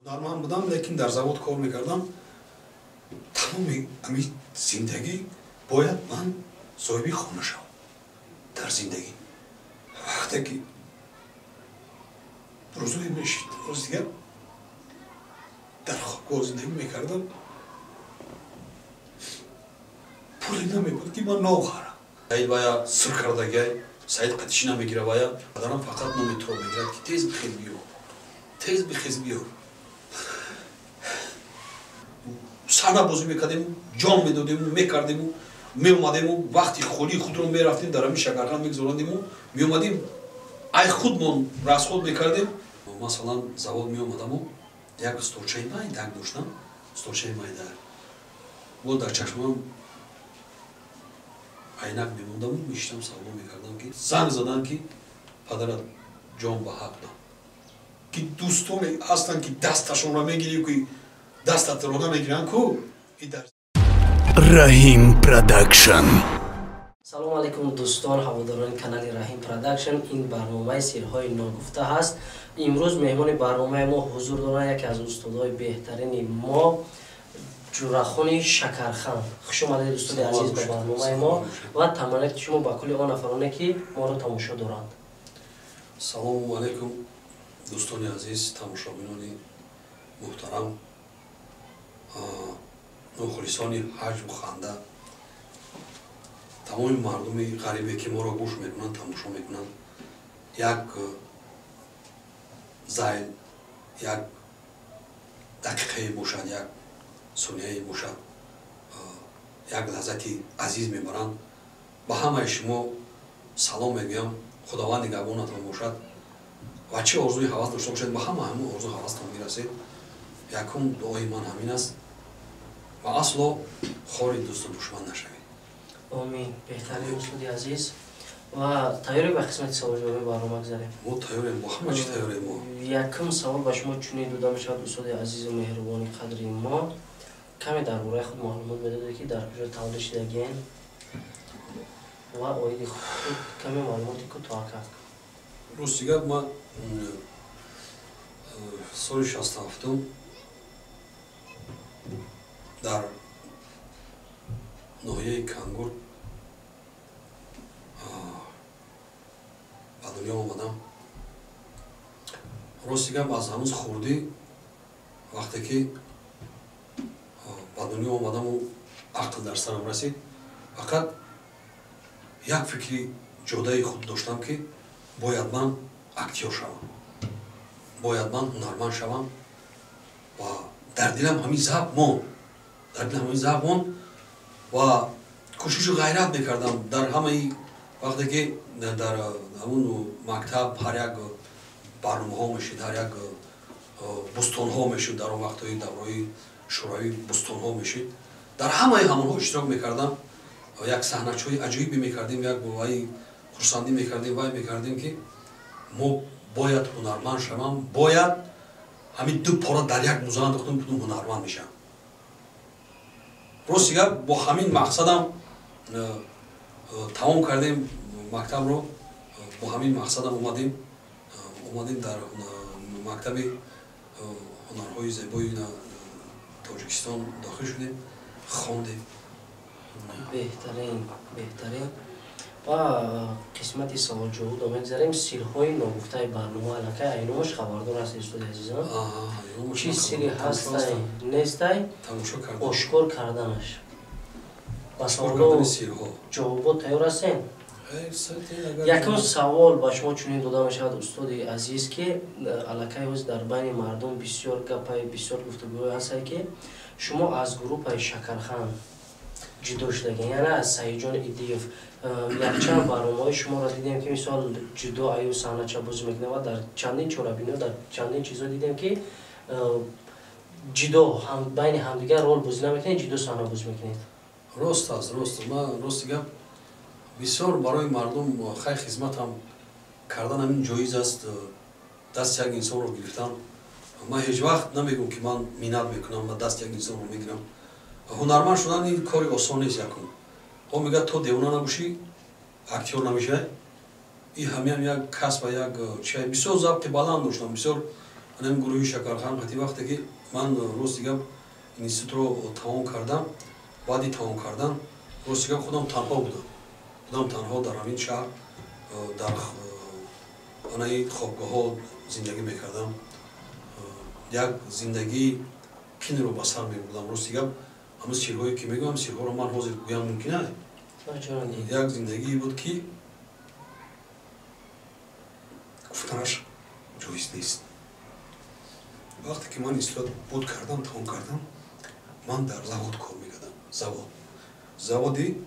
Ҳунарманд будам, лекин дар завод кор мекардам. Тамоми ҳамин зиндагӣ бояд ман соҳиби хона шавам дар зиндагӣ. Вақте ки рӯзое мешид, рӯз дигар дар хобгоҳ зиндагӣ мекардам, пуле намебуд, ки ман нов харам. Саид вая сир кардагиай, Саид қатиши намегира вая. Падарам фақат номи туро мегирад, ки тез бихез биё, тез бихез биё. Саҳна бозӣ мекардему, ҷон медодему, мекардему, меомадему, вақти холии худро мерафтем, дар ҳамин Шакархан мегузарондему, меомадем, ай худмон расход мекардем. Масалан, завод меомадаму, як столчаи майдак доштам, столчаи майдак. Бо дар чашмам айнак мемондаму, мешитам, савдо мекардам, ки занг задан, ки падарат ҷон ба ҳақ дод. Ки дӯстоне ҳастанд, ки дасташонро мегирӣ, ки дастатро намегиранд ку. Раҳим Продакшн. Салому алайкум, дӯстон, ҳаводорони канали Раҳим Продакшн. Ин барномаи «Сирҳои ногуфта» ҳаст. Имрӯз меҳмони барномаи мо ҳузур доранд яке аз устодҳои беҳтарини мо, Ҷурахони Шакархан. Хуш омадед, устоди азиз, ба барномаи мо ва таманниёти шумо ба кулли он нафароне, ки моро тамошо доранд. Салому алайкум, дӯстони азиз, тамошобинони муҳтарам, мухлисони ҳаҷву ханда, тамоми мардуми ғарибе, ки моро гӯш мекунанд, тамошо мекунанд. Як зайл, як дақиқае бошад, як сонияе бошад, як лаззати азиз мебаранд. Ба ҳамаи шумо салом мегӯям. Худованд нигаҳбонатон бошад ва чӣ орзуи ҳавас дошта бошед, ба ҳама ҳамун орзу ҳавастон бирасед. Якум дуои ман ҳамин аст ва асло хори дӯсту душман нашавед. Омин. Беҳтарин, устоди азиз. Ва тайёрем, ба қисмати саволҷавоби барнома гузарем. Мо тайёрем, бо ҳама чӣ тайёрем мо. Якум савол ба шумо чунин дода мешавад: устоди азизу меҳрубони қадри мо, каме дар бораи худ маълумот медодед, ки дар куҷо таваллуд шудагиен ва оиди худ каме маълумоти кӯтоҳакак. Рости гап, ман соли 67-ум дар ноҳияи Кангур ба дунё омадам. Рости гап, аз ҳанӯз хурдӣ, вақте ки ба дунё омадаму ақл дар сарам расид, фақат як фикри ҷодаи худ доштам, ки бояд ман актёр шавам, бояд ман ҳунарманд шавам. Ва дар дилам ҳамин завқ монд, дар дилам ҳамин завқ монд ва кӯшишу ғайрат мекардам. Дар ҳамаи вақте ки дар ҳамун мактаб ҳар як барномаҳо мешуд, ҳар як бӯстонҳо мешуд, дар он вақтҳои давраи шӯравӣ бӯстонҳо мешуд, дар ҳамаи ҳамонҳо иштирок мекардам. Як саҳначаҳои аҷоибе мекардем, як ваи хурсандӣ мекардем, вай мекардем, ки мо бояд ҳунарманд шавам, бояд ҳамин ду пора дар як муза андохтам, ҳунарманд мешавам. Рости гап, бо ҳамин мақсадам тамом кардем мактабро, бо ҳамин мақсадам омадем, дар мактаби ҳунарҳои зебои Тоҷикистон дохил шудем, хондем. Беҳтарин, беҳтарин. Ва қисмати саволҷавобро мегзарем. «Сирҳои ногуфтаи» барнома, аллакай айномаш хабардор ҳастед, устоди азизам, чӣ сири ҳастай, нестай, ошкор карданаш. Ба саволо ҷавобот тайёр ҳастем. Якум савол ба шумо чунин дода мешавад, устоди азиз, ки аллакай ҳозир дар байни мардум бисёр гапай, бисёр гуфтугӯҳое ҳастае, ки шумо аз группаи Шакархан ҷудо шудагин, яъне аз Саидҷон Идиев. Якчанд барномаҳои шуморо дидем, ки мисол ҷудо аю саҳнача бозӣ мекунад, ва дар чандин чорабиниҳо, дар чандин чизҳо дидем, ки ҷудо байни ҳамдигар рол бозӣ намекунед, ҷудо саҳна бозӣ мекунед. Рост аст, рост. Ман, рости гап, бисёр барои мардум хай хизматам кардан ҳамин ҷоиз аст, дасти як инсонро гирифтан. Ман ҳеҷ вақт намегӯм, ки ман миннат мекунам ва дасти як инсонро мегирам. Ҳунарманд шудан ин кори осон нест. Якум о мегӯяд, то девона набошӣ, актёр намешавӣ. И ҳамиам як касба, як чи. Бисёр завқи баланд доштам, бисёр. Анам гурӯҳи Шакархан қати вақте ки ман рости гап институтро тамом кардам, баъди тамом кардан рости гап худам танҳо будам. Худам танҳо дар ҳамин шаҳр дар анаи хобгоҳҳо зиндагӣ мекардам. Як зиндагии қинро ба сар мебурдам. Рости гап ҳамин сирҳое ки мегӯям, сирҳоро ман ҳозир гӯям мумкин аст. Як зиндагие буд ки гуфтанаш ҷоиз нест. Вақте ки ман институт буд кардам, тамом кардам, ман дар завод кор мекардам. Завод. Заводи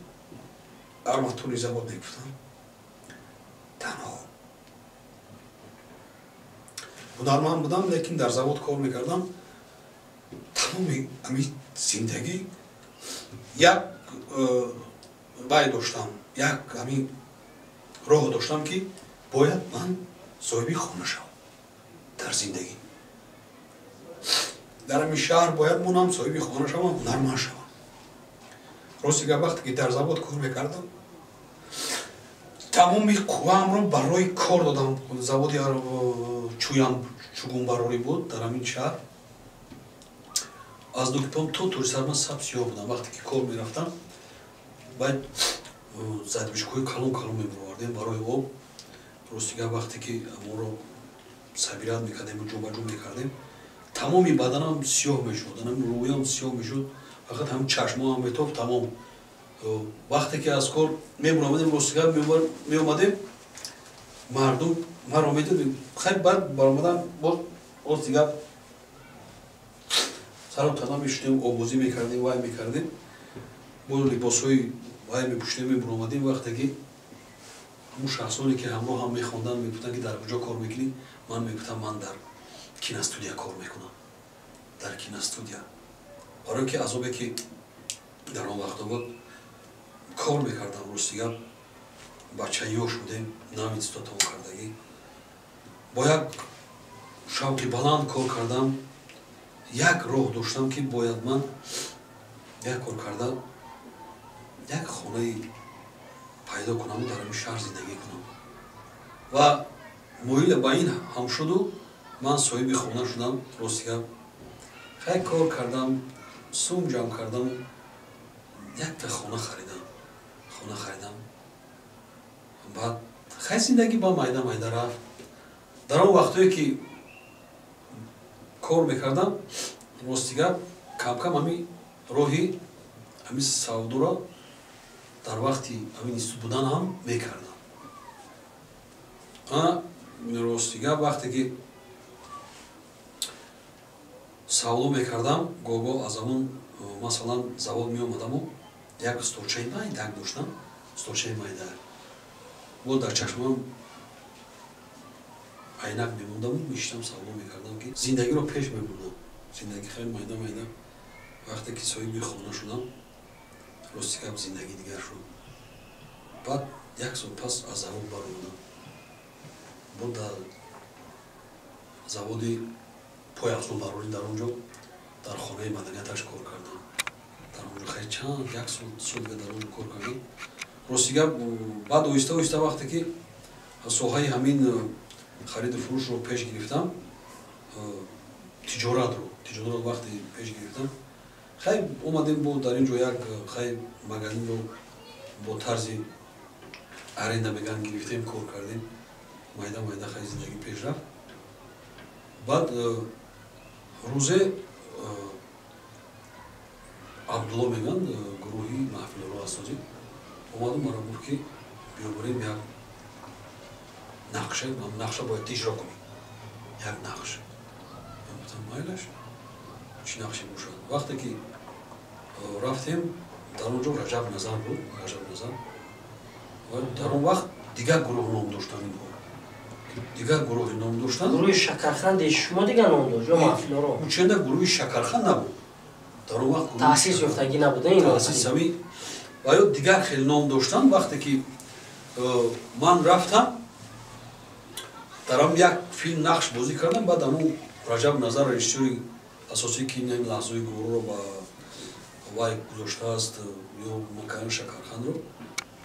арматурни завод мегуфтам. Танҳо. Ҳунарманд будам, лекин дар завод кор мекардам. Тамоми ҳамин зиндагӣ як бай доштам, як ҳамин роҳ доштам ки бояд ман соҳиби хона шавам дар зиндагӣ. Дар ҳамин шаҳр бояд монам, соҳиби хона шавам, ҳунарманд шавам. Рости гап вақте ки дар завод кор мекардам, тамоми қувваамро барои кор додам. Заводи чӯям чугунбарорӣ буд дар ҳамин шаҳр. Аз дукипом то тури сарман саб сиёҳ будам. Вақте ки кор мерафтам, баъд задбишкҳои калон калон мебаровардем барои об. Рости гап вақте ки амонро сабират мекардем, ҷобаҷо мекардем, тамоми баданам сиёҳ мешуд, рӯям сиёҳ мешуд, фақат ҳамин чашмоам метофт, тамом. Вақте ки аз кор мебаромадем, рости гап меомадем, мардум маро медид. Хай баъд баромадам, боз рости гап сару тана мешудем, обозӣ мекардем, вай мекардем, боз либосҳои вай мепӯшидем, мебаромадем. Вақте ки ҳамун шахсоне ки ҳамроҳ ҳам мехонданд, мегуфтанд ки дар куҷо кор мекунӣ, ман мегуфтам ман дар киностудия кор мекунам, дар киностудия. Барои ки азобе ки дар он вақто буд, кор мекардам. Рости гап бача ёш будем, нав институт тамом кардагӣ, бо як шавқи баланд кор кардам. Як роҳ доштам ки бояд ман як кор карда як хонаи пайдо кунаму дар ҳамин шаҳр зиндагӣ кунам. Ва моила ба ин ҳам шуду ман соҳиби хона шудам. Рости гап хай кор кардам, сум ҷамъ кардам, якта хона харидам. Хона харидам. Баъд хай зиндагӣ ба майда майда рафт. Дар он вақтое ки кор мекардам, рости гап камкам ҳамин роҳи ҳамин савдоро дар вақти ҳамин институт будан ҳам мекардам. Рости гап вақте ки савдо мекардам, гоҳ-гоҳ аз ҳамон масалан завод меомадаму як столчаи майдак доштам, столчаи майдак. Боз дар чашмам айнак мемондаму мешитам, савдо мекардам ки зиндагиро пеш мебурдам. Зиндагӣ хеле майда майда. Вақте ки соҳиби хона шудам, рости гап зиндагӣ дигар шуд. Баъд як сол пас аз завод баромадам. Бо дар заводи пойафзолбарорӣ дар он ҷо дар хонаи маданияташ кор кардам. Дар он ҷо хеле чанд як сол дига дар он ҷо кор кардам. Рости гап баъд оҳиста оҳиста вақте ки соҳаи ҳамин хариду фурӯшро пеш гирифтам, тиҷоратро вақте пеш гирифтам, хай омадем бо дар ин ҷо як хай магазинро бо тарзи аренда меган гирифтем, кор кардем. Майда майда хай зиндагӣ пеш рафт. Баъд рӯзе Абдулло меган, гурӯҳи маҳфилҳоро асозӣ, омаду маро гуфт ки биё бурем як нақша, нақша бояд иҷро кунӣ. Як нақш. Ман гуфтам майлаш, чӣ нақше бошад? Вақте ки рафтем, дар он ҷо Раҷаб Назар буд, Раҷаб Назар. Ва дар он вақт дигар гурӯҳ ном доштанд инҳо. Дигар гурӯҳи ном доштанд. Гурӯҳи Шакархан шумо дигар ном дошт ё маҳфилҳоро? Ученда гурӯҳи Шакархан набуд. Дар он вақт таъсис ёфтагӣ набуд, ин таъсис ҳамин ва ё дигар хеле ном доштанд. Вақте ки ман рафтам, дар ҳам як филм нақш бозӣ кардам. Баъд ҳамун Раҷаб Назар, режиссёри асосӣ ки ин лаҳзаи гурӯҳро ба вай гузоштааст, ё макари Шакарханро,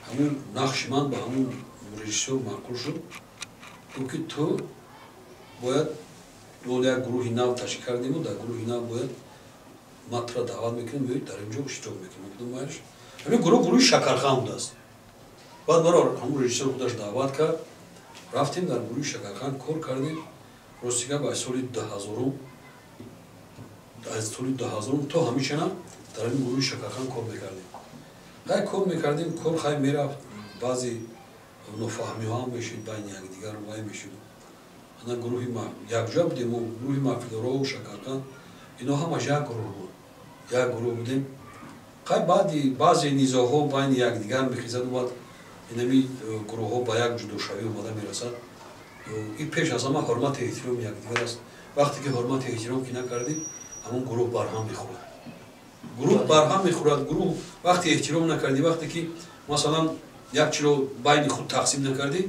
ҳамун нақши ман ба ҳамун режиссёр маъқул шуд. Гуфт ки ту бояд Як гурӯҳи нав ташкил кардему, дар гурӯҳи нав бояд ма тура даъват мекунем, меои дар инҷо иштирок мекунем. Гуфтам майлиш. Ҳамин гурӯҳ гурӯҳи Шакархан будааст. Баъд маро ҳамун режиссер худаш даъват кард, рафтем дар гурӯҳи Шакархан кор кардем. Рости гап, аз соли 2000, аз соли 2000 то ҳамишана дар ҳамин гурӯҳи Шакархан кор мекардем. Хай кор мекардем, кор хай мерафт, баъзе нофаҳмиҳо ҳам мешуд байни якдигар, вай мешуд. Ана гурӯҳи якҷоя будем, мо гурӯҳи Маҳфилорову Шакархан, ино ҳамаш як гурӯҳ буд, як гурӯҳ будем. Хай баъди баъзе низоъҳо байни якдигар мехезаду баъд инами гурӯҳҳо ба як ҷудошавӣ омада мерасад. И пеш аз ҳама ҳурмати эҳтироми якдигар аст. Вақте ки ҳурмати эҳтиром ки накардӣ, ҳамон гурӯҳ барҳам мехӯрад. Гурӯҳ барҳам мехӯрад. Гурӯҳ вақте эҳтиром накардӣ, вақте ки масалан як чиро байни худ тақсим накардӣ,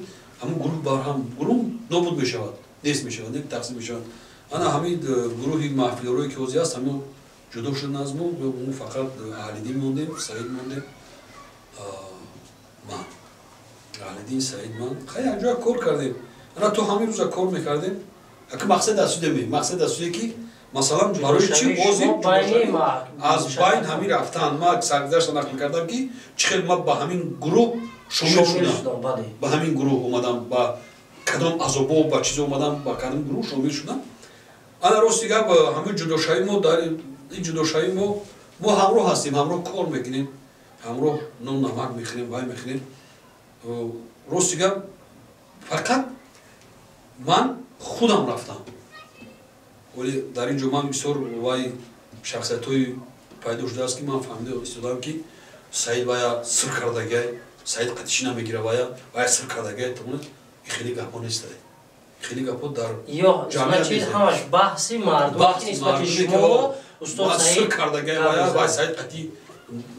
ҳамон гурӯҳ барҳам, гурӯҳ нобуд мешавад, нест мешавад, не тақсим мешавад. Ана ҳамин гурӯҳи Маҳфилорое ки ҳозир аст, ҳамон ҷудо шудан аз мо, мо фақат Аҳлиддин мондем, Саид мондем, ман Аҳлиддин, Саид, ман. Хай якҷоя кор кардем. Ана то ҳамин рӯза кор мекардем. Аки мақсад аз суде, мақсад аз суде ки масалан барои чӣ бози аз байн ҳамин рафтан, ма саргузашта нақл кардам ки чӣ хел ма ба ҳамин гурӯҳ шомил шудам, ба ҳамин гурӯҳ омадам, ба кадом азобо, ба чизо омадам, ба кадом гурӯҳ шомил шудам. Ана рости гап, ҳамин ҷудошавӣ мо дар ин ҷудошавӣ мо ҳамроҳ ҳастем, ҳамроҳ кор мекунем, ҳамроҳ нон намак мехӯрем, вай мехӯрем. Рости гап, фақат ман худам рафтам. Вале дар ин ҷо ман бисёр вай шахсиятҳои пайдо шудааст ки ман фаҳмида истодам ки Саид вая сир кардагиай, Саид қатиши намегира, вая сир кардагиай. И хеле гапҳо нестай, хеле гапҳо дар ҷамъият баҳси мардум нисбати шумо устод Саид сир кардагиай, вая вай Саид қати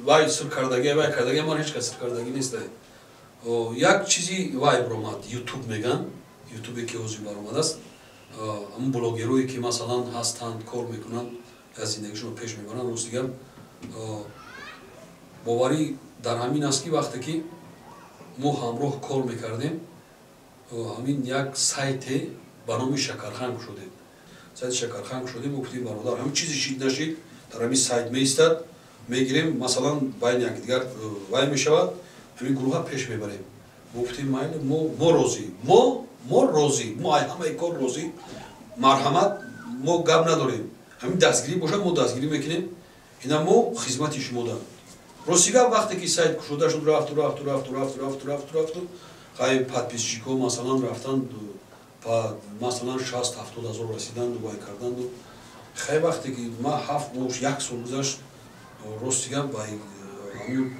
вай сир кардагиай, вай кардагиай. Ман ҳеҷ кас сир кардагӣ нестай. Як чизи вай баромад, ютуб меган, ютубе ки ҳозир баромадааст, ҳамун блогерое ки масалан ҳастанд, кор мекунанд, аз зиндагишонро пеш мебаранд. Рости гап, боварӣ дар ҳамин аст ки вақте ки мо ҳамроҳ кор мекардем, ҳамин як сайте ба номи Шакархан кушодем, сайти Шакархан кушодем. Гуфтем, бародар, ҳамин чизе шид нашид, дар ҳамин сайт меистад, мегирем, масалан байни якдигар вай мешавад, ҳамин гурӯҳа пеш мебарем. Гуфтем майли, мо розӣ, мо розӣ, мо ай ҳамаи кор розӣ, марҳамат, мо гап надорем, ҳамин дастгирӣ бошад, мо дастгирӣ мекунем, ина мо хизмати шумо дам. Рости гап, вақте ки сайт кушода шуд, рафту рафту рафту рафту рафту рафту рафту, хай подписчикҳо масалан рафтанд, масалан 60-70 ҳазор расиданду вай карданду. Хай вақте ки ма 7 моҳ, як сол гузашт, рости гап, ҳамин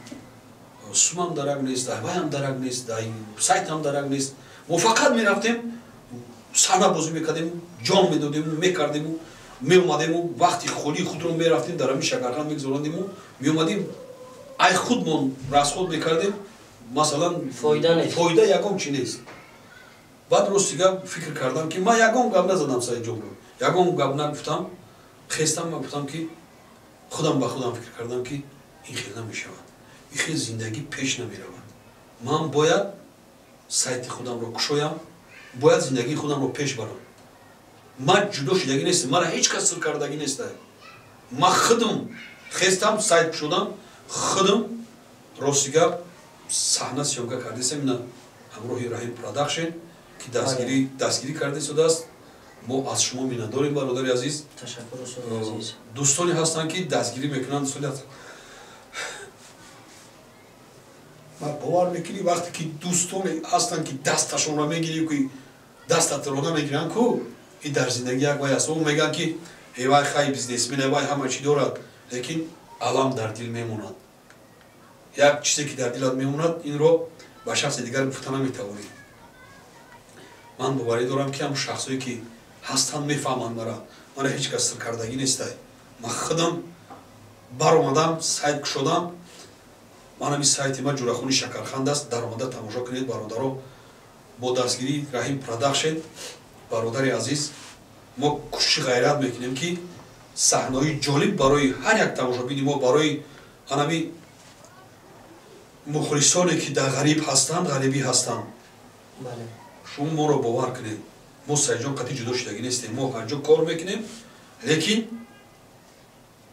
сумам дарак нест, вайам дарак нест, сайтам дарак нест. Мо фақат мерафтем, саҳна бозӣ мекардем, ҷон медодему, мекардему, меомадему, вақти холии худро мерафтем дар ҳамин Шакархан мегузарондему, меомадем, ай худмон расход мекардем, масалан фоида ягон чи нест. Баъд рости гап, фикр кардам ки ман ягон гап назадам Саидҷонро, ягон гап нагуфтам, хестам, ман гуфтам ки худам ба худам фикр кардам ки ин хел намешавад, ин хел зиндагӣ пеш намеравад, ман бояд сайти худамро кушоям, бояд зиндагии худамро пеш барам. Ман ҷудо шудагӣ нестам, мара ҳеҷ кас сир кардагӣ нестай. Ман худам хестам, сайт кушодам, худам рости гап саҳна съёмка кардесам, ина ҳамроҳи Раҳим Продакшн ки дастгирӣ карда истодааст. Мо аз шумо миннатдорем, бародари азиз. Дӯстоне ҳастанд ки дастгирӣ мекунанд, дӯстоне ҳастанд. Ман бовар мекунӣ, вақте ки дӯстоне ҳастанд ки дасташонро мегирӣ, ки дастатро намегиранд ку, и дар зиндагӣ як вай аст. О мегӯянд ки э вай хай бизнесмен, э вай ҳама чӣ дорад, лекин алам дар дил мемонад. Як чизе ки дар дилат мемонад, инро ба шахси дигар гуфта наметавонӣ. Ман боварӣ дорам ки ҳам шахсое ки ҳастанд, мефаҳманд мара. Мара ҳеҷ кас сиркардагӣ нестай. Ман худам баромадам, сайт кушодам. Ман ҳамин сайти ма Ҷурахони Шакарханд аст, даромада тамошо кунед, бародаро. Бо дастгирии Раҳим Продакшн, бародари азиз, мо кӯшиши ғайрат мекунем ки саҳнаҳои ҷолиб барои ҳар як тамошобини мо, барои анами мухлисоне ки дар ғариб ҳастанд, ғарибӣ ҳастанд, шумо моро бовар кунед. Мо Саидҷон қатъи ҷудо шудагӣ нестем, мо ҳарҷо кор мекунем, лекин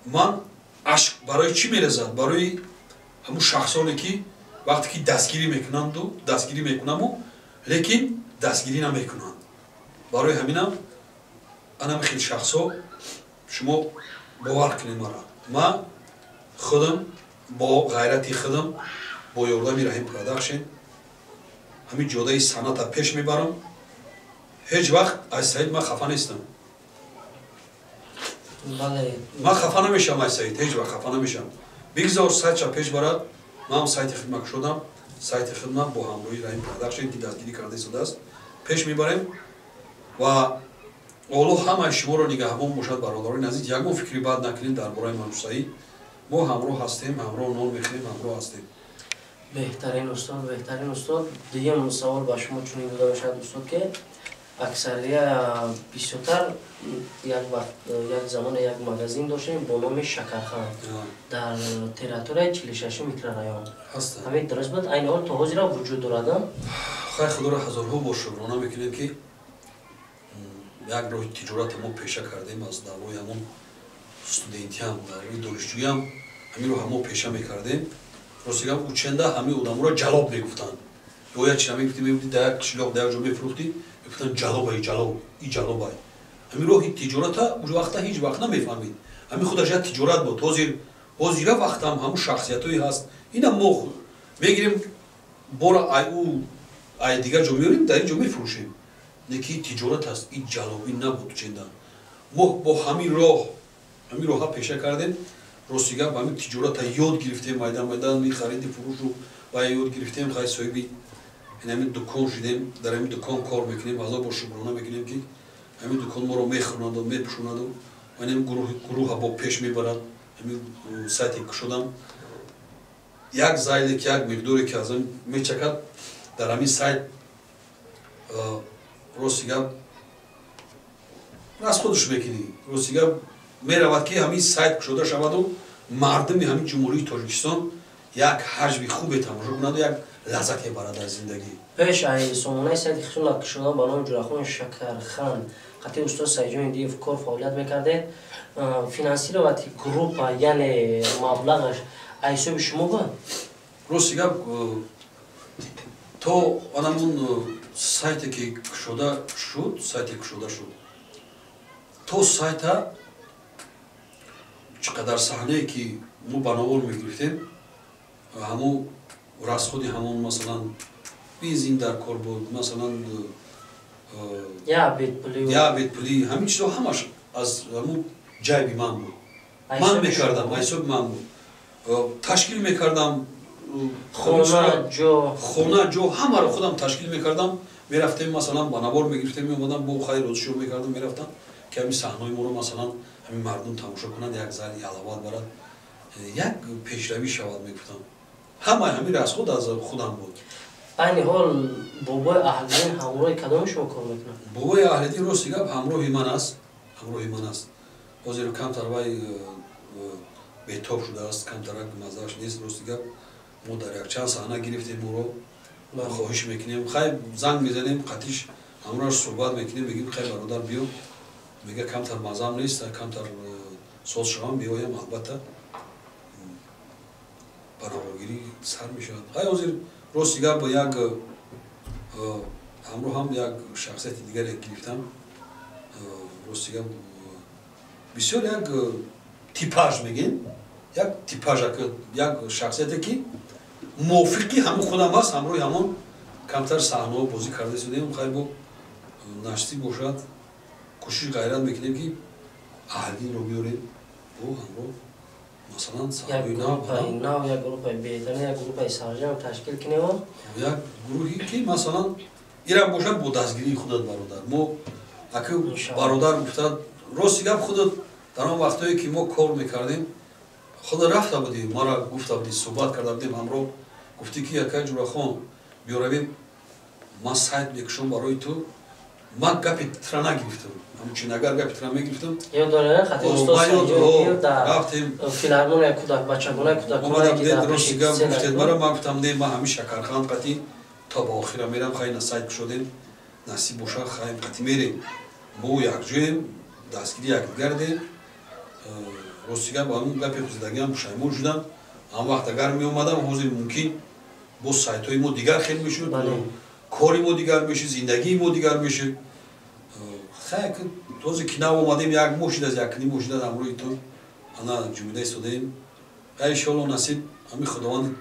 ман ашк барои чӣ мерезад? Барои ҳамун шахсоне ки вақте ки дастгирӣ мекунанду дастгирӣ мекунаму, лекин дастгирӣ намекунанд. Барои ҳаминам анам хел шахсо шумо бовар кунед мара. Ман худам бо ғайрати худам, бо ёрдами Раҳим Продакшн ҳамин ҷодаи санъата пеш мебарам. Ҳеҷ вақт аз Саид ман хафа нестам. Ман хафа намешавам аз Саид, ҳеҷ вақт хафа намешавам. Бигзор сайтша пеш барад. Ман сайти хидма кушодам, сайти хидма бо ҳамроҳии Раҳим Продакшн ки дастгирӣ карда истодааст пеш мебарем. Ва Оллоҳ ҳамаи шуморо нигаҳбон бошад, бародарони азиз. Ягон фикри бад накунед дар бораи ману Саид. Мо ҳамроҳ ҳастем, ҳамроҳ нон мехӯрем, ҳамроҳ ҳастем. Беҳтарин устод, беҳтарин устод. Дуюм савол ба шумо чунин дода мешавад, устод, ки аксария бисёртар як вақт, як замоне як магазин доштем бо номи Шакархан дар территорияи 46 микрорайон. Ҳамин дуруст буд? Айни ҳол то ҳозира вуҷуд дорад? Хайр, худоро ҳазорҳо бор шукрона мекунем, ки як роҳи тиҷората мо пеша кардем аз даврои ҳамон студентиам, даврои донишҷӯям ҳамин роҳа мо пеша мекардем. Рости гап, ученда ҳамин одаморо ҷалоб мегуфтанд. Ё як чиза мегуфтӣ, мегуфтӣ дар як қишлоқ, дар як ҷо мефурӯхтӣ, мегуфтанд ҷалобай, ҷалоб, и ҷалобай. Ҳамин роҳи тиҷората уж вақта ҳеҷ вақт намефаҳмид. Ҳамин худаш як тиҷорат буд. Ҳозира вақтам ҳамун шахсиятҳое ҳаст. Ина мо мегирем бора ай ӯ ай дигар ҷо меорем, дар ин ҷо мефурӯшем. Неки тиҷорат аст, ин ҷалобӣ набуд ченда. Мо бо ҳамин роҳ, ҳамин роҳа пеша кардем. Рости гап, ҳамин тиҷората ёд гирифтем, майдан майдан ми хариди фурӯшу ва ёд гирифтем. Хай соҳиби ҳамин дукон шудем, дар ҳамин дукон кор мекунем. Ҳазор бор шукрона мекунем, ки ҳамин дукон моро мехӯронаду мепӯшонаду ва ин гурӯҳа бо пеш мебарад. Ҳамин сайте кушодам, як зайле ки як миқдоре ки аз он мечакад дар ҳамин сайт, рости гап, раз худаш мекунӣ. Рости гап, меравад ки ҳамин сайт кушода шаваду мардуми ҳамин Ҷумҳурии Тоҷикистон як ҳаҷми хубе тамошо кунаду як лаззате барад аз зиндагӣ. Пеш ай сомонаи сайти хусуна кушода ба номи Ҷурахон Шакархан қатъи устод Саидҷон Идиев кор фаъолият мекардед. Финансировати группа, яъне маблағаш аз ҳисоби шумо буд? Рости гап, то анамун сайте ки кушода шуд, сайте кушода шуд, то сайта чӣ қадар саҳнае ки мо ба навор мегирифтем, ҳамун расходи ҳамон, масалан, бензин дар кор буд, масалан, бедпулӣ, ҳамин чизо ҳамаш аз ҳамун ҷайби ман буд. Ман мекардам, аз ҳисоби ман буд, ташкил мекардам. Хона ҷо ҳамаро худам ташкил мекардам. Мерафтем, масалан, ба навор мегирифтем, меомадам, бо хайр розишӯ мекардам, мерафтам, ки ҳамин саҳнаҳои моро, масалан, ҳамин мардум тамошо кунанд, як зали ҳаловат барад, як пешравӣ шавад, мегуфтам. Ҳамаи ҳамин расход аз худам буд. Айни ҳол бобои Аҳлиддин ҳамроҳи кадоми шумо кор мекунад? Бобои Аҳлиддин, рости гап, ҳамроҳи ман аст, ҳамроҳи ман аст. Ҳозир камтар вай бетоб шудааст, камтарак маззааш нест. Рости гап, мо дар якчанд саҳна гирифтем ӯро, хоҳиш мекунем, хай занг мезанем, қатиш ҳамроҳаш суҳбат мекунем, мегӯем: хай, бародар, биё. Мега: камтар маззам нест, камтар соз шавам, меоям, албатта, ба наворгирӣ сар мешавад. Хай, ҳозир, рости гап, як ҳамроҳ ҳам як шахсияти дигаре гирифтам. Рости гап, бисёр як типаж мегем, як типаж, як шахсияте ки мувофиқи ҳамон худам аст. Ҳамроҳи ҳамон камтар саҳнаҳо бозӣ карда истодем. Хайр, бо насиб бошад, кӯшиш ғайрат мекунем, ки Аҳлиддинро биёрем бо ҳамроҳ, масалан, саҳнаҳои нав, як группаи беҳтарин, як группаи сарҷам ташкил кунем. Як гурӯҳе ки, масалан, ирам бошад бо дастгирии худат, бародар. Мо аки бародар гуфтад, рости гап, худат дар он вақтҳое ки мо кор мекардем, худа рафта будӣ, мара гуфта будӣ, суҳбат карда будем ҳамроҳ, гуфтӣ ки: акай Ҷурахон, биёравем, ман сайт мекушам барои ту. Ман гапи тра нагирифтам, ҳамчин агар гапи тра мегирифтам. Филармония кӯдак, бачагона, кӯдакгуфтед мара, ман гуфтам: не, ман ҳамин Шакархан қатӣ то ба охира мерам. Хай, на сайт кушодем, Насиб боша, хаем, қати мерем. Мо якҷоем, дастгири якдигар дем. Рости гап, ҳамун гапи зиндагиам пушаймон шудам. Ҳам вақт агар меомадам, ҳозир мумкин боз сайтҳои мо дигар хел мешуд, кори мо дигар мешуд, зиндагии мо дигар мешуд. Хай, този ки нав омадем, як моҳ шудааст, якним моҳ шудааст, ҳамроҳи ту ана ҷумида истодаем. Хай, иншоалло, насиб, ҳамин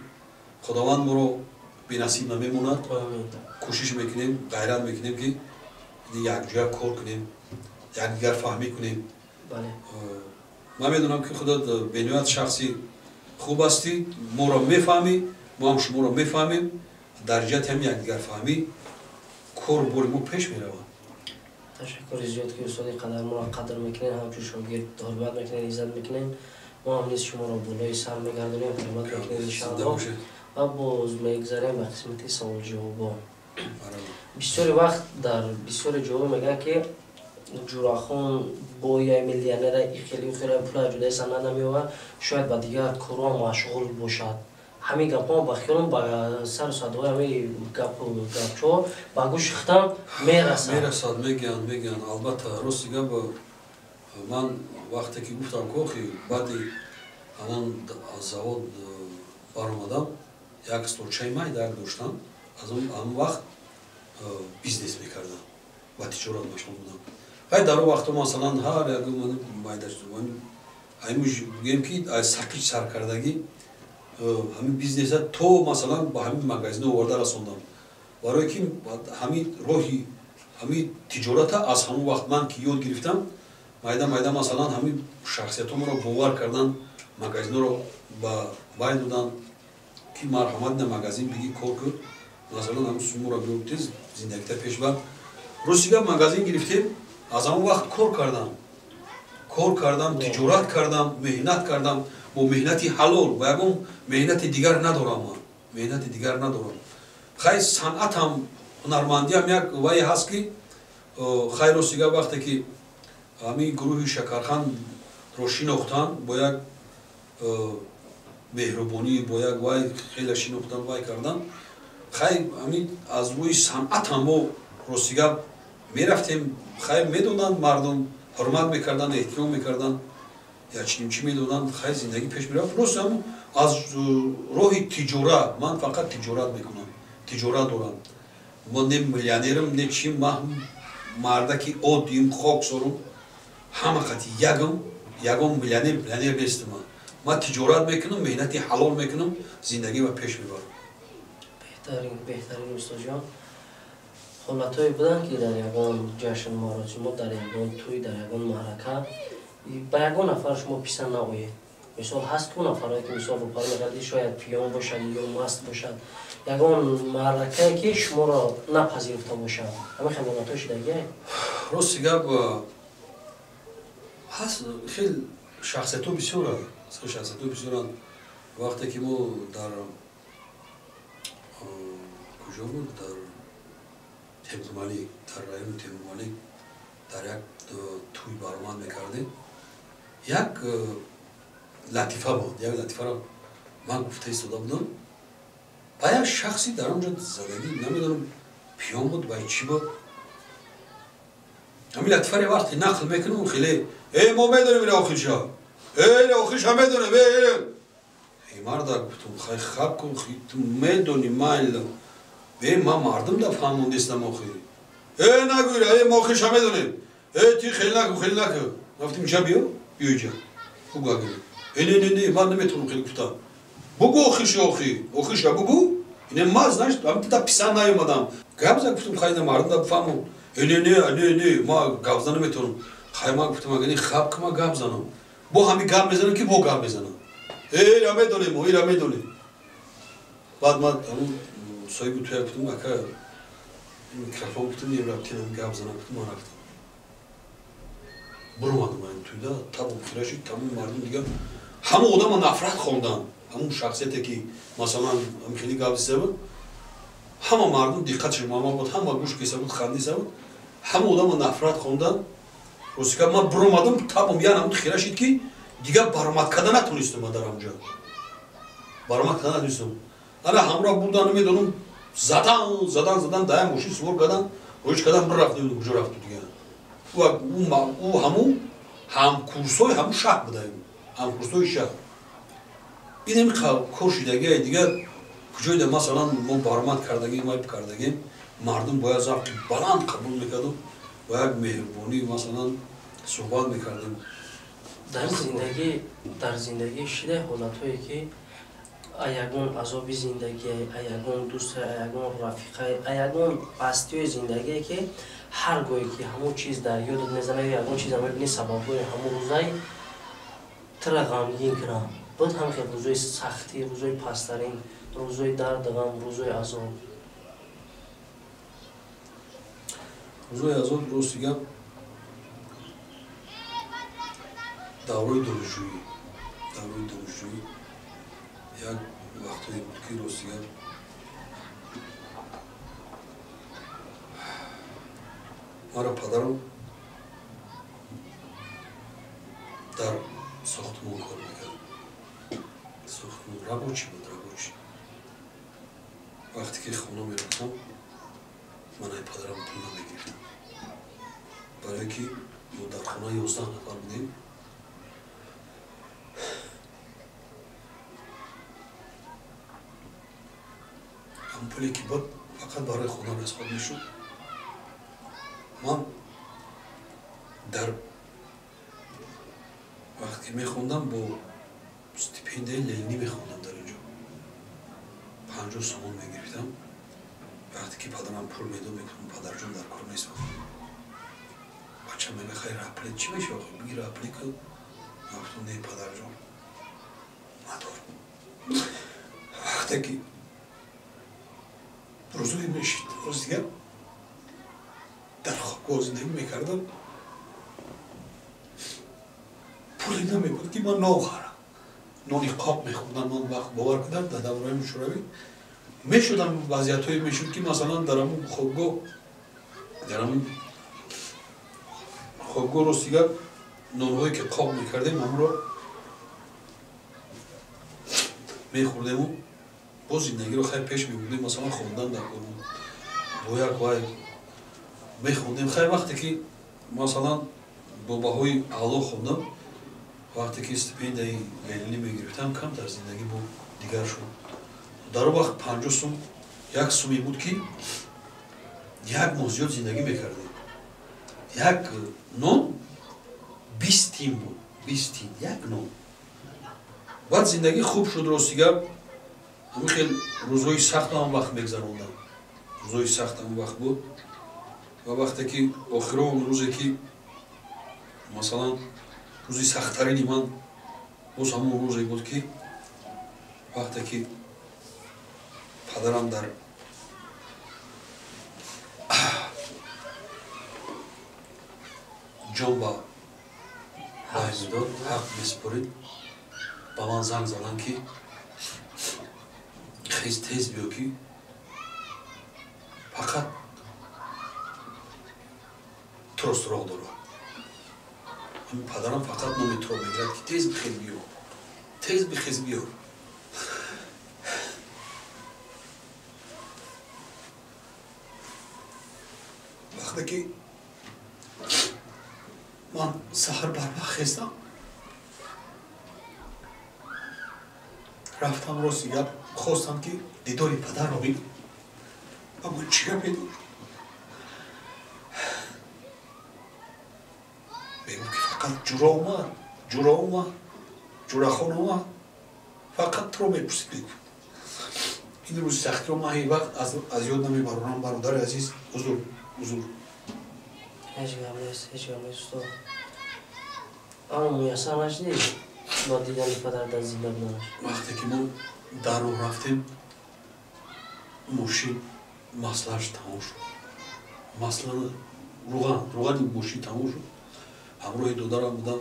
Худованд моро бенасиб намемонад. Кӯшиш мекунем, ғайрат мекунем, ки якҷоя кор кунем, якдигар фаҳмӣ кунем. Ман медонам, ки худат бениҳоят шахси хуб ҳастӣ, моро мефаҳмӣ, мо ҳам шуморо мефаҳмем. Дар ҷиҳати ҳамин якдигарфаҳмӣ кор бори мо пеш меравад. Ташаккури зиёд, ки устоди қадар моро қадр мекунед, ҳамчун шогирд ҳурмат мекунед, иззат мекунед. Мо ҳам низ шуморо болои сар мегардонем, ҳурмат мекунем, иншаалло. Ва боз мегзарем ба қисмати саволҷавобо. Бисёри вақт дар бисёри ҷоҳо мегӯянд, ки Ҷурахон бояй миллионера, ихели хеле пула ҷудаи санъат намеовад, шояд ба дигар корҳо машғул бошад. Ҳамин гапҳо ба хиёлам, ба сару садои ҳамин гапу гапчо ба гӯши худам мерасад. Мерасад, мегӯянд, албатта. Рости гап, ман вақте ки гуфтам, кохи баъди ҳамон аз завод баромадам, як столчаи майда доштам. Аз он вақт бизнес мекардам, ба тиҷорат машғул будам. Хай, дар он вақто, масалан, ҳар як майда, гӯем, ки аз сақич саркардагӣ ҳамин бизнеса то, масалан, ба ҳамин магазин оварда расондам, барое ки ҳамин роҳи ҳамин тиҷората аз ҳамон вақт ман ки ёд гирифтам, майда майда, масалан, ҳамин шахсиятҳо моро бовар кардан, магазинҳоро ба вай додан, ки марҳамат, на магазин бигӣ, кор кун, масалан, ҳамин суммаро биёр, тез зиндагита пеш бар. Рости гап, магазин гирифтем, аз ҳамон вақт кор кардам, кор кардам, тиҷорат кардам, меҳнат кардам бо меҳнати ҳалол ва ягон меҳнати дигар надорам, ман меҳнати дигар надорам. Хай, санъатам, ҳунармандиам як вае ҳаст, ки хай, рости гап, вақте ки ҳамин гурӯҳи Шакарханро шинохтан, бо як меҳрубонӣ, бо як вай хеле шинохтан, вай кардан. Хай, ҳамин аз рӯи санъатам мо, рости гап, мерафтем, хай, медоданд, мардум ҳурмат мекарданд, эҳтиром мекарданд, ячним чӣ медоданд. Хай, зиндагӣ пеш мерафт. Рост, аз роҳи тиҷорат, ман фақат тиҷорат мекунам, тиҷорат дорам. Мо не миллионерам, не чим, ман мардаки оддиим, хоксорум, ҳама қати ягам, ягон миллионер нестам. Ман тиҷорат мекунам, меҳнати ҳалол мекунам, зиндагӣ ба пеш мебарам. Беҳтарин, беҳтарин, устодҷон. Ҳолатҳое буданд, ки дар ягон ҷашн маросимот, дар ягон тӯй, дар ягон маърака ба ягон нафар шумо писанд наоед? Мисол, ҳаст ку нафарое, ки, мисол, рӯпар мегардӣ, шояд пиён бошад ё маст бошад, ягон маъракае, ки шуморо напазируфта бошад, ҳамин хел ҳолатҳо шудагие? Рости гап, ҳаст, хел шахсиятҳо бисёранд, шахсиятҳо бисёранд. Вақте ки мо дар куҷо буд, дар Темурмалик, дар райони Темурмалик, дар як тӯй баромад мекардем, як латифа буд. Як латифаро ман гуфта истода будам, ба як шахси дар он ҷо задагӣ, намедонам, пиён буд ва чӣ буд, ҳамин латифаре вақте нақл мекунам, хеле: «Э, мо медонем ина охирша, э, ина охирша медонем, э, э, марда». Гуфтум: «Хай, хаб кун, ту медонӣ, майла, э, ман мардум да фаҳмондестам охир». «Э, нагӯира, э, мо охирша медонем, э, ти хеле накун, хеле накун». Гуфтим: «Иҷа биё, биё иҷа, бугӯ агар». «Э, не, не, не, ман наметавонам хеле гуфтам». «Бугӯ охирша, охир охирша бугӯ». «Ине ма, значит, да писанд наёмадам, гап за». Гуфтум: «Хай, на мардум да бифаҳмон». «Э, не, не, не, не, ма гап зан наметавонам». Хай, ма гуфтам: «Агар хаб ки ма гап занам, бо ҳами гап мезанам, ки бо гап мезанам, э, ира медонем, ира медонем». Баъд ман ҳамун соҳиби туя гуфтам: «Ака, микрофон», гуфтам, «рафтинам гап занам». Гуфтам, ман рафтам, буромадам айн туйда, табом хира шуд. Тамоми мардум дигар ҳама одама нафрат хонданд. Ҳамун шахсияте, ки, масалан, хеле гап зида буд, ҳама мардум диққаташ мама буд, ҳама гӯш киса буд, хандиса буд, ҳама одама нафрат хонданд. Рости, ман буромадам, табом ян ҳамун хира шид, ки дигар баромад карда натонистам. Ман дар ҳамҷо баромад карда натонистам. Ана ҳамроҳ бурдан, намедонам, задан, задан, задан, дая мошин сувор кардан. Роич кардам, рафт, намедонам куҷо рафту дига. Ӯ ҳамун ҳамкурсои ҳамун шаҳр будаем, ҳамкурсои шаҳр. Ин ҳами кор шидагия дигар куҷоида, масалан, мо баромад кардагим, вайб кардагим, мардум бояд завқи баланд қабул мекарду, бо як меҳрубонӣ, масалан, суҳбат мекардем. Дар зиндагӣ шидай ҳолатҳое, ки ягон азоби зиндагӣ, ягон дӯст, ягон рафиқа, ягон пастиҳои зиндагие, ки ҳар гоҳе ки ҳамон чиз дар ёдат мезанад ё ягон чиза мебинӣ, сабабҳои ҳамон рӯзаи тура ғамгин кунад, буд ҳам хел рӯзои сахтӣ, рӯзои пасттарин, рӯзои дарду ғам, рӯзои азоб? Рӯзои азоб, рости гап, давраи донишҷӯӣ як вақтое буд, ки, рости гап, маро падарам дар сохтмон кор мекард, сохтмон, рабочий буд, рабочий. Вақте ки хона мерафтам, ман ай падарам пул намегирифтам, барое ки мо дар хона 11 нафар будем. Ҳамн пуле ки буд, фақат барои хона расход мешуд. Ман дар вақте ки мехондам, бо стипендияи ленинӣ мехондам, дар инҷо 50 сомон мегирифтам. Вақте ки падарам пул медод, мегуфтам: «Падарҷон, дар кор нест». Бача мега: «Хайр, апле чӣ мешава, бигир, апле кун». Ман гуфтам: «Не, падарҷон, надорам». Вақте ки рӯзое мешид, рӯз дигар дар хобгоҳ зиндагӣ мекардам, пуле намебуд, ки ман нон харам, нони қоқ мехӯрдам. Ман вақт, бовар кунам, дар давраи шӯравӣ мешудам, вазъиятҳое мешуд, ки, масалан, дар ҳамун хобгоҳ, рости гап, нонҳое ки қоқ мекардем, ҳамро мехӯрдему боз зиндагиро хайр пеш мебурдем. Масалан, хондан дар кор бо як вай мехондем. Хайр, вақте ки, масалан, бо баҳои аъло хондам, вақте ки стипендияи ленинӣ мегирифтам, камтар зиндагӣ бо дигар шуд. Дар он вақт 50 сум як суме буд, ки як моҳ зиёд зиндагӣ мекардем. Як нон 20 тин буд, 20 тин як нон. Баъд зиндагӣ хуб шуд. Рости гап, ҳамин хел рӯзҳои сахт ҳам вақт мегзарондам, рӯзҳои сахт ҳамон вақт буд. Ва вақте ки охирон рӯзе ки, масалан, рӯзи сахттарини ман боз ҳамон рӯзе буд, ки вақте ки падарам дар ҷон ба медод, ҳақ месупорид, ба ман занг заданд, ки хез, тез биё, ки фақат туро суроғ дорад. Ҳамин падарам фақат номи туро мегирад, ки тез бихез, биё, тез бихез, биё. Вақте ки ман саҳар барвақт хестам, рафтам, рости гап, хостам, ки дидори падарро бинам. Ба ман чӣ гапе дошт? Мегуфт, ки фақат ҷура омад, ҷура омад, ҷурахон омад, фақат туро мепурсид, мегуфт. Ин рӯзи сахтиро ман ҳеҷ вақт аз ёд намебарорам, бародари азиз. Узур, узур. Ҳеҷ гап нест, ҳеҷ гап нест, устод. Аммо муяссар нашудӣ бо дидани падар дар зинда буданаш? Вақте ки мо дар роҳ рафтем, мошин маслаш тамом шуд, масла, руған, руғани мошин тамом шуд. Ҳамроҳи додарам будам,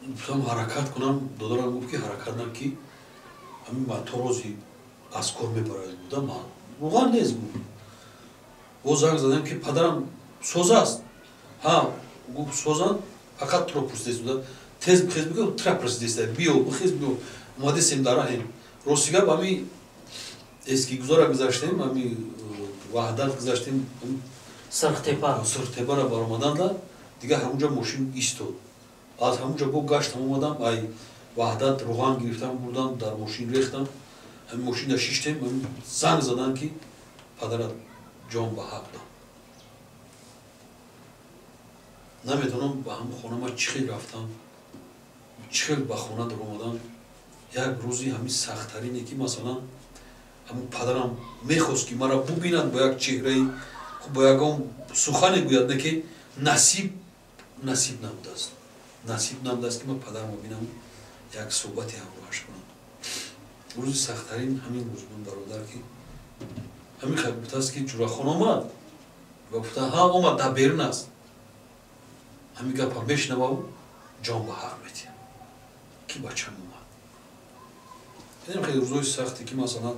гуфтам ҳаракат кунам. Додарам гуфт, ки ҳаракат на, ки ҳамин торози аз кор мебарояд. Будам, руған нест, гуфт. Боз занг задам, ки падарам соз аст? Ҳа, гуфт, созанд, фақат туро пурсидест. Тез бихез, бигӯ, тура пурсидеста, биё, бихез, биё, омадесем, дар раҳем. Рости гап, ҳами эскигузора гузаштем, ҳами Ваҳдат гузаштем, Сирхтепа. Сирхтепара баромаданда дигар ҳамунҷа мошин истод. Аз ҳамунҷа бо гаштам омадам, ай Ваҳдат руған гирифтам, бурдам, дар мошин рехтам. Ҳамин мошинда шиштем, занг задан ки падарат ҷон ба ҳақ дод. Намедонам ба ҳамун хона ман чӣ хел рафтам, чӣ хел ба хона даромадам. Як рӯзи ҳамин сахттарине ки масалан ҳамун падарам мехост ки маро бубинад бо як чеҳраи, бо ягон сухане гӯяд, не ки насиб набудааст. Насиб набудааст ки ман падарамро бинам, як суҳбате ҳамроҳаш кунам. Рӯзи сахттарин ҳамин рӯз буд, бародар, ки ҳамин хел гуфтааст ки Ҷурахон омад ва гуфта ҳа омад, дар берун аст. Ҳамин гапа мешунавам, ҷон ба ҳақ метиҳам ки бачам омад. Инам хеле рӯзҳои сахте ки масалан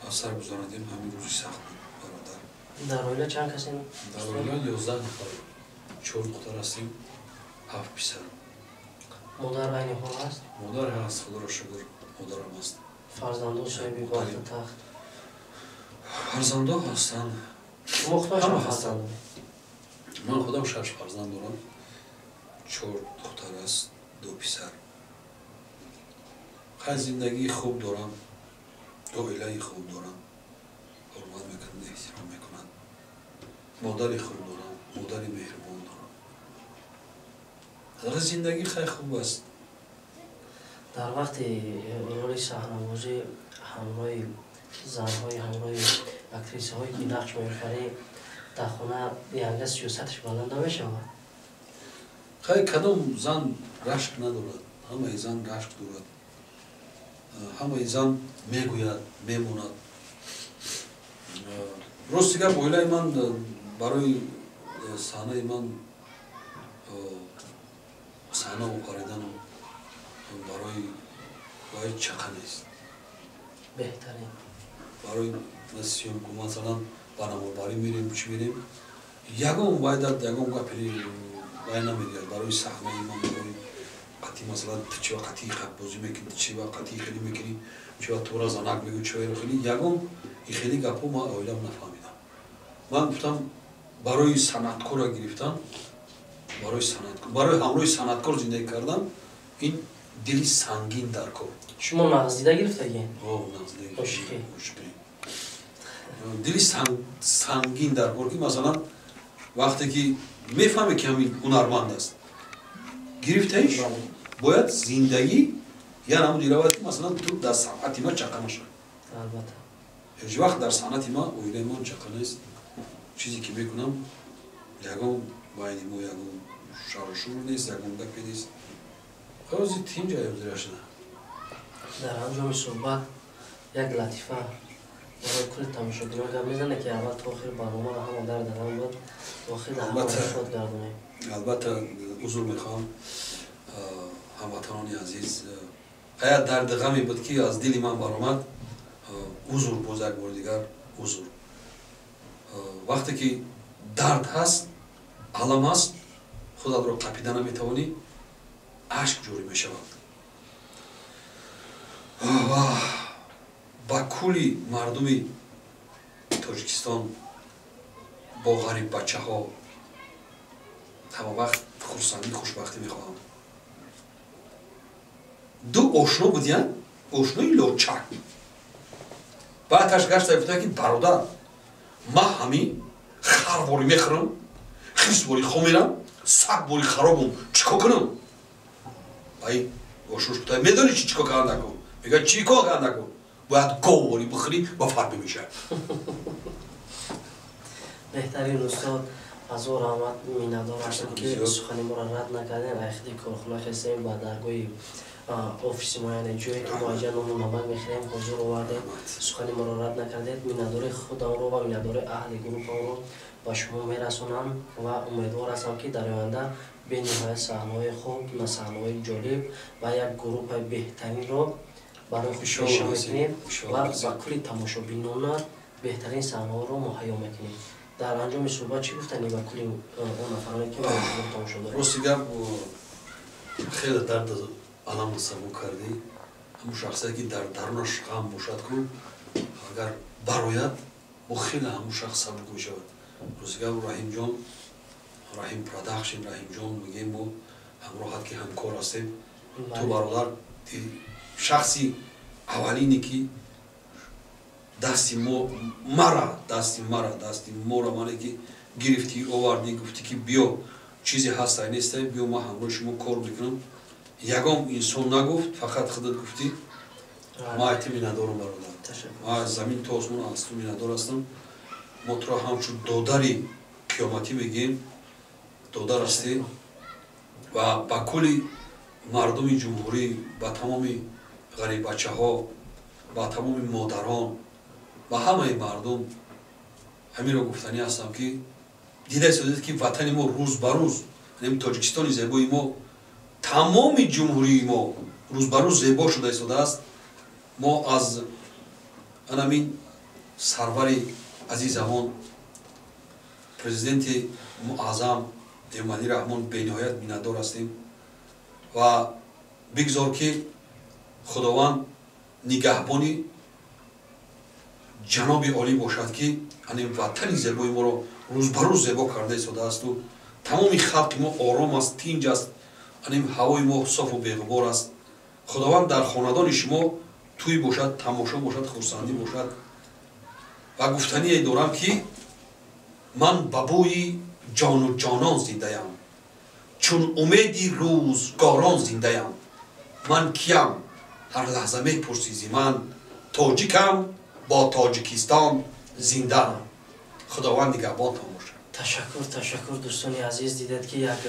аз сар гузаронидем, ҳамин рӯзи сахт буд, бародар. Дар оила чанд касем? Дар оила 11 нафар, 4 духтар ҳастем, 7 писар. Модар айни ҳол ҳаст? Модар ҳаст, худоро шукр, модарам ҳаст. Фарзандо соҳиби бахту тахт? Фарзандо ҳастанд. Шумо худатон чанд фарзанд доред? Ман худам 6 фарзанд дорам, 4 духтар аст, 2 писар. Хай зиндагии хуб дорам, оилаи хуб дорам, ҳурмат мекунанд, эҳтиром мекунанд. Модари хуб дорам, модари меҳрубон дорам. Зиндагӣ хай хуб аст. Дар вақти роли саҳнабозӣ ҳамроҳи занҳои, ҳамроҳи актрисаҳое ки нақш меофарӣ, дар хона янга сиёсаташ баланд намешавад? Хай кадом зан рашк надорад? Ҳамаи зан рашк дорад, ҳамаи зан мегӯяд, мемонад. Рости гап, оилаи ман барои саҳнаи ман саҳна офаридану барои вай чақа нест. Беҳтарин. Барои съёмку масалан ба наморбарӣ мерем, чӣ мерем, ягон вай дар ягон гапи вай намегӯяд. Барои саҳнаи ман, барои қатъи масалан ту чӣ ва қатъи бозӣ мекунӣ, чӣ ва қатъи хеле мекунӣ, чӣ ва тура занак мегӯ, чӣ ва хеле ягон и хеле гапҳо ман оилам нафаҳмидам. Ман гуфтам барои санъаткорро гирифтан, барои санъаткор, барои ҳамроҳи санъаткор зиндагӣ кардан ин дили сангин дар кор. Шумо нағздида гирифтагӣ? О, нағздида. Ошиқӣ. Ошиқӣ. Дили сангин дар кор ки масалан вақте ки мефаҳме ки ҳамин ҳунарманд аст, гирифтаиш бояд зиндагӣ я намуди равад ки масалан ту дар санъати ма чақа нашавӣ. Албатта. Ҳеҷ вақт дар санъати ма, оилаи ман чақа нест. Чизе ки мекунам, ягон байни мо ягон шарушур нест, ягон гапе нест. Ҳози тинҷ аёзира шуда. Дар анҷоми суҳбат як латифа барои кулли тамошобинон гап мезанед ки аввал то охир барномаро ҳама дар дарам буд, охир дар ҳама шод гардонем. Албатта, узр мехоҳам ҳамватанони азиз, ая дарди ғаме буд ки аз дили ман баромад. Узр, боз як бори дигар узр. Вақте ки дард ҳаст, алам ҳаст, худатро қапида наметавонӣ, ашк ҷорӣ мешавад. Ва ба кулли мардуми Тоҷикистон бо ғариббачаҳо ҳама вақт хурсандӣ, хушбахтӣ мехоҳам. Ду ошно будиянд, ошнои лочак. Баъдаш гашта гуфта ки бародар, ман ҳамин харворӣ мехӯрам, хирсворӣ хомерам, сагворӣ харобум, чӣ кор кунам? Ай ошнош гуфта, медонӣ чӣ кор кардан накун? Мегӯяд чӣ кор кардан накун? Бояд говворӣ бихӯрӣ ва фарбӣ мешавад. Беҳтарин устод, ҳазор раҳмат, миннатдор ҳастам ки сухани моро рад накардем. Айхиди корхона хестем ба даргоҳи офиси мо, яъне ҷое ки мо аҷа нону намак мехӯрем, ҳозир овардем. Сухани моро рад накардед. Миннатдории худамро ва миннатдории аҳли гурӯҳамро ба шумо мерасонам ва умедвор ҳастам ки дар оянда бениҳоят саҳнаҳои хуб, саҳнаҳои ҷолиб ва як гурӯҳи беҳтаринро барои худ пеша мекунем ва ба кулли тамошобинона беҳтарин саҳнаҳоро муҳайё мекунем. Дар анҷоми суҳбат чӣ гуфтанӣ ба кулли он нафароне ки шумо тамошо доред? Рости гап, хеле дард алам сабук кардӣ. Ҳамун шахсие ки дар дарунаш ғам бошад, ку агар барояд Бо хеле ҳамун шахс сабук мешавад. Рӯзигар Раҳимҷон, Раҳим Продакшн, Раҳимҷон мегӯем, мо ҳамроҳат ки ҳамкор ҳастем. Ту, бародар, шахси аввалине ки дасти мо мара, дасти мара, дасти моро мане ки гирифтӣ, овардӣ, гуфтӣ ки биё, чизе ҳастай, нестай, биё, ман ҳамроҳи шумо кор мекунам. Ягон инсон нагуфт, фақат худат гуфтӣ. Ман ай ту миннатдорам, бародар. Ман аз замин то осмон аз ту миннатдор ҳастам. Мо туро ҳамчун додари қиёматӣ мегӯем, додар ҳастӣ. Ва ба кулли мардуми ҷумҳурӣ, ба тамоми ғариббачаҳо, ба тамоми модарон, ба ҳамаи мардум ҳаминро гуфтанӣ ҳастам, ки дида истодед, ки ватани мо рӯз ба рӯз, Тоҷикистони зебои мо, тамоми ҷумҳурии мо рӯз ба рӯз зебо шуда истодааст. Мо аз анамин сарвари азизамон, президенти муаззам Эмомалӣ Раҳмон бениҳоят миннатдор ҳастем. Ва бигзор, ки Худованд нигаҳбони ҷаноби олӣ бошад, ки анин ватани зебои моро рӯз ба рӯз зебо карда истодаасту тамоми халқи мо ором аст, тинҷ аст, анин ҳавои мо софу беғубор аст. Худованд дар хонадони шумо тӯй бошад, тамошо бошад, хурсандӣ бошад. Ва гуфтание дорам, ки ман ба бӯи ҷону ҷонон зиндаям, чун умеди рӯзгорон зиндаям. Ман киям, ҳар лаҳза мепурсӣ зи ман, тоҷикам, бо Тоҷикистон зиндаам. Худованд нигаҳбонтон бошад. Ташаккур, ташаккур. Дӯстони азиз, дидед, ки як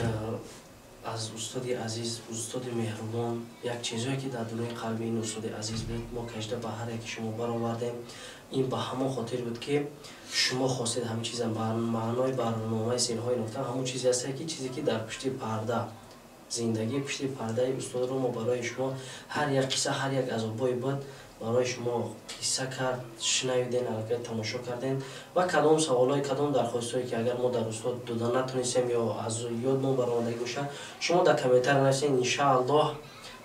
аз устоди азиз, устоди меҳрубон, як чизое ки дар дунои қалби ин устоди азиз буд, мо кашида ба ҳар яки шумо баровардем. Ин ба ҳамон хотир буд, ки шумо хостед ҳамин чиза. Маънои барномаи «Сирҳои нуҳуфта» ҳамон чизе аст, ки чизе ки дар пушти парда, зиндагии пушти пардаи устодро мо барои шумо ҳар як қисса, ҳар як азобое буд, барои шумо қисса кард, шунавиден, аллакай тамошо кардем. Ва кадом саволҳое, кадом дархостҳое ки агар мо дар устод дода натонистем ё аз ёдмон баромадагӣ бошад, шумо дар комментария нависед. Иншааллоҳ,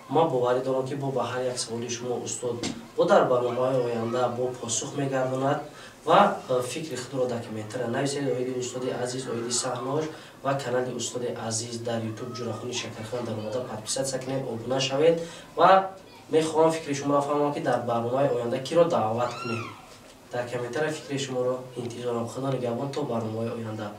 ман боварӣ дорам, ки бо ба ҳар як саволи шумо устод бо дар барномаҳои оянда бо посух мегардонад. Ва фикри худро дар комментария нависед оиди устоди азиз, оиди саҳнаош. Ва канали устоди азиз дар Ютуб, «Ҷурахони Шакархон», дар омода подписаться кунед, обуна шавед. Ва мехоҳам фикри шуморо фаҳмам, ки дар барномаи оянда киро даъват кунем. Дар комментария фикри шуморо интизорам. Худо нигаҳбон то барномаҳои оянда.